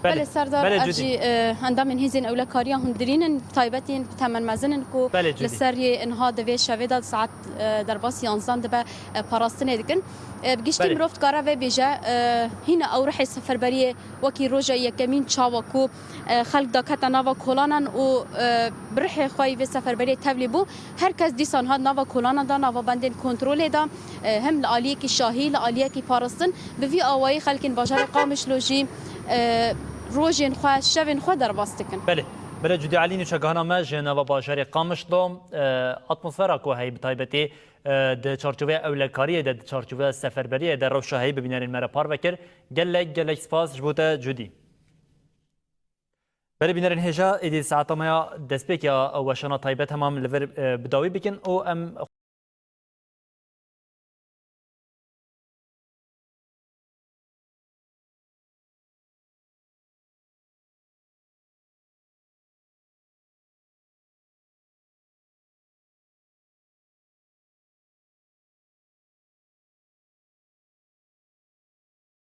Belê. Belê Serdar, Belê, ev Cudî. jî, e, endamên hêzên ewlekariya hundirîn in, taybetî yên temenmezin in ku Belê, Cudî. li ser yê niha di vê şevê de saet, e, derbas yanzdan dibe, e, parastinê dikin. E, bi giştî Belê. mirov dikare vê bêje, e, hîna ew rihê seferberiyê wekî roja yekemîn çawa ku, e, xelk dakete nava kolanan û, e, bi rihê xwe yî vê seferberiyê tevlî bû. Her kes dîsan hat nava kolanan de, nava bendên kontrolê de, e, hem li aliyekî şahî, li aliyekî parastin. Bi vî awayî xelkên bajarê Qamişlo jî, e, rojên xwe, şevên xwe derbas dikin. Belê. Bire Cudî Elî nûçegihana me ji nava bajarê Qamişlo, e, atmosfera ku heye bi taybetî, e, di çarçoveya ewlekariyê de, di çarçoveya seferberiyê de rewşa heyî bi bînerên me re parve kir. Gelek, gelek spas ji bo te Cudî. Belê bînerên hêja, êdî saeta me ya destpêkiya weşana taybet hema em li vir, e, bi dawî bikin û em